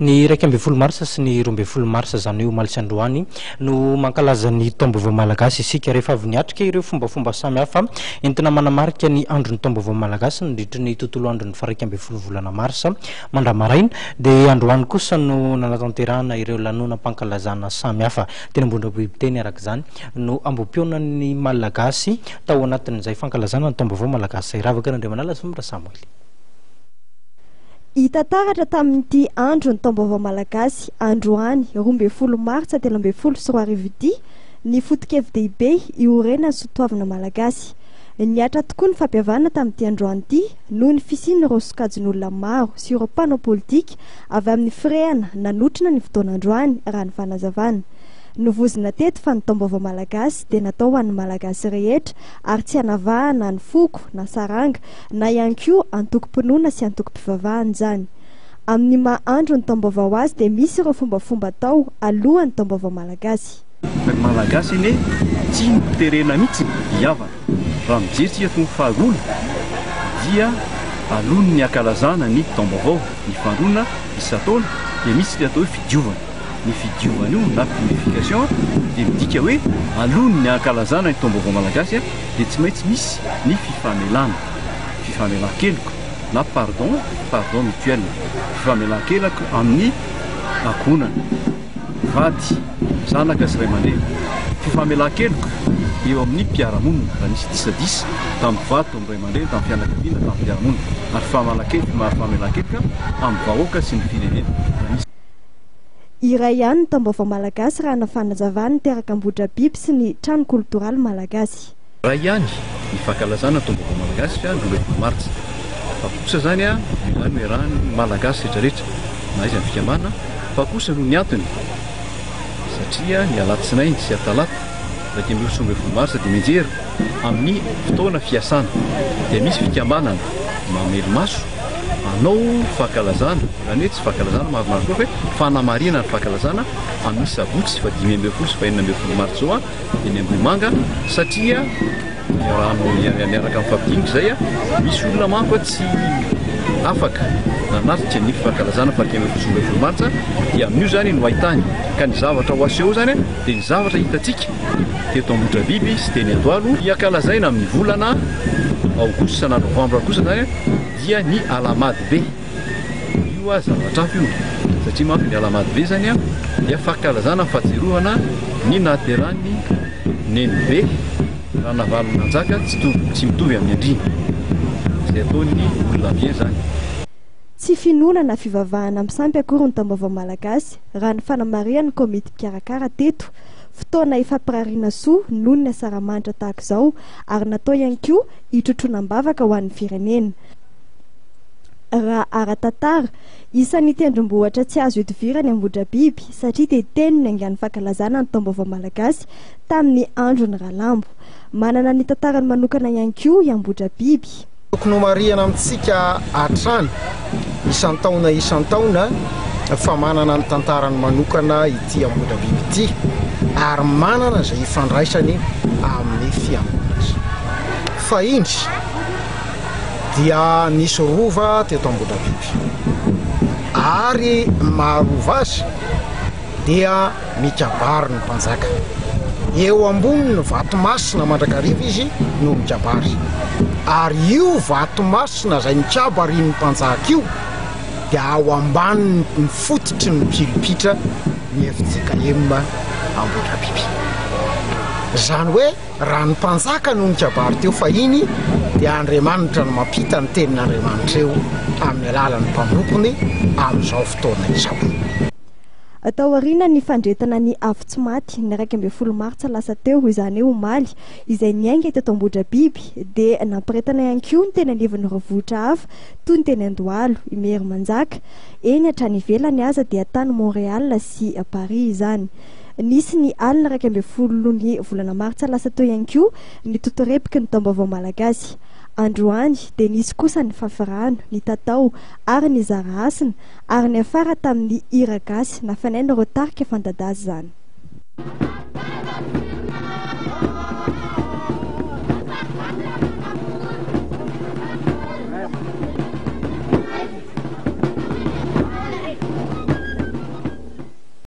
Ny 11 marsa sy ny 12 marsa, izany hoe omaly sy androany, no mankalaza ny taom-baovao malagasy isika. Rehefa avy niatrika ireo fombafomba samihafa entina manamarika ny andron'ny taom-baovao malagasy nandritry ny tontolo andron'ny faha 11 volana marsa mandra-maraina, dia androany kosa no nanatanterahana ireo lanonam-pankalazana samihafa. Teny Ambohidrabiby teny araka izany no ambohimpionan'ny Malagasy tao anatin'izay fankalazana ny taom-baovao malagasy izay. Ravaka Randriamanala sy Mra Samoely. Hita taratra tamin'ity andron'ny taom-baovao malagasy androany 12 martsa 2013 ity ny foto-kevi-dehibe iorenan'ny soatoavina malagasy. Nihatra tokoa ny fampihavanana tamin'ity androany ity noho ny fisian'ireo sokajin'olona maro sy ireo mpanao politika avy amin'ny firehana nanotrona ny fotoana androany, raha ny fanazavana. Novozina teto fa ny taom-baovao malagasy dia natao ho an'ny Malagasy rehetra ary tsy hanavahana ny foko na saranga na ihany koa antokom-pinoana sy antokom-pivavahana izany. Amin'ny maha andro ny taom-baovao azy dia misy ireo fombafomba atao alohan'ny taom-baovao malagasy. Ny Malagasy anie tsy noterena mihitsy hihavana. Raha mijery tsika tony faharoana dia alohan'ny hankalazana ny taom-baovao, ny faharoana isan-taona dia misy ilay atao hoe fidiovana. Ny fidiovana io na purification dia midika hoe alohan'ny hankalazana ny taom-baovao malagasy dia tsy maintsy misy ny fifamelana, fifamelan-keloka na pardon, pardon mutuel, fifamelan-kelaka amin'ny ankohonana, vady, zanaka sy ray aman-dreny, fifamelan-keloka eo amin'ny mpiara-monina raha nisy disadisa tamin'ny mpivady, tamin'ny ray aman-dreny, tamin'ny fianakaviana, tamin'ny mpiara-monina ary fifamelan-keloka amin'ny vahoaka sy ny firenena raha nisy. Iray ihany ny taom-baovao malagasy raha ny fanazavan'ny teraka Ambohidrabiby sy ny Trano Koltoraly Malagasy. Iray ihany ny fankalazana ny taom-baovao malagasy ka ny 12 martsa. Fa kosa izany io izany no iarahan'ny Malagasy rehetra rehetra na aiza ny fikambanana fa kosa noho ny antony satria ny alatsinainy sy atalata 11 marsa dia mianjera amin'ny fotoana fiasana dia misy fikambanana mamelo-maso hanao fankalazana, izany hoe tsy fankalazana maromaro koa fa hoe fanamarihana ny fankalazana amin'ny sabotsy faha 15 sy faha 16 martsa izao eny Ambohimanga satria iarahana miaraka mifampidinika izay, misy olona manko tsy afaka nanatrika ny fankalazana faha 15 martsa dia amin'io izany no ahitany ka ny zavatra ho aseho izany dia ny zavatra hitantsika teto Ambohidrabiby sy teny Andohalo hiankalazaina amin'ny volana aogositra na novambra kosa izany dia ny Alahamady be. Io a zavatra hafa io satria manko ny Alahamady be izany a dia fankalazana fahatsiarovana ny nahaterahan'ny Nenibe Ranavalonanjaka tsy tsy mitovy amin'ny Andriana izay ataon'ny olona avy eny izany. Tsy finoana na fivavahana misampy akory ny taom-baovao malagasy, raha ny fanamarihan'ny komity mpikarakara teto. Fotoana ifampirariana soa noho ny asaramanitra tahaka izao ary natao ihany koa hitrotroana am-bavaka ho an'ny firenena. Raha ara-tantara, isan'ny tendrombohitra tsy azo ihodivirana i Ambohidrabiby satria dia teny no niaingan'ny fankalazana ny taom-baovao malagasy tamin'ny andron'ny Ralambo. Manana ny tantarany manokana ihany koa i Ambohidrabiby. Tokony homarihana amintsika hatrany isan-taona isan-taona fa manana ny tantarany manokana ity Ambohidrabiby ity ary manana izay ifandraisany amin'ny fiangonana. Fahiny dia nisy rova teto Ambohidrabiby ary maha rova azy dia mikabary ny mpanjaka. Eo ambonin'ny vato masina mandrakariva izy no mikabary. Ary io vato masina izay nikabarian'ny mpanjaka io dia ao ambanin'ny fototry ny pilipitra ny fjkm Ambohidrabiby. Izany hoe raha ny mpanjaka no nikabary teo fahiny dia Andriamanitra no mampita ny tenin'Andriamanitra eo amin'ny alalan'ny mpanompony amin'izao fotoana izao. Taorian'ny fandrehetana ny afo tsy maty, ny 11 martsa lasa teo, izany hoe omaly, izay niainga teto Ambohidrabiby, dia nampiretana ihany koa ny teny anivon'ireo vohitra hafa toy ny teny Andohalo, Imerimanjaka, eny hatrany ivelany aza dia tany Montréal sy Paris izany. Nisy ny alina 11 ny volana martsa lasa teo ihany koa ny totorebiky ny taom-baovao malagasy. Androany dia nisy kosa ny fafirano, ny tatao ary ny zara hasina ary niafara tamin'ny hira gasy nafanain'ireo tarika fanta-daza izany.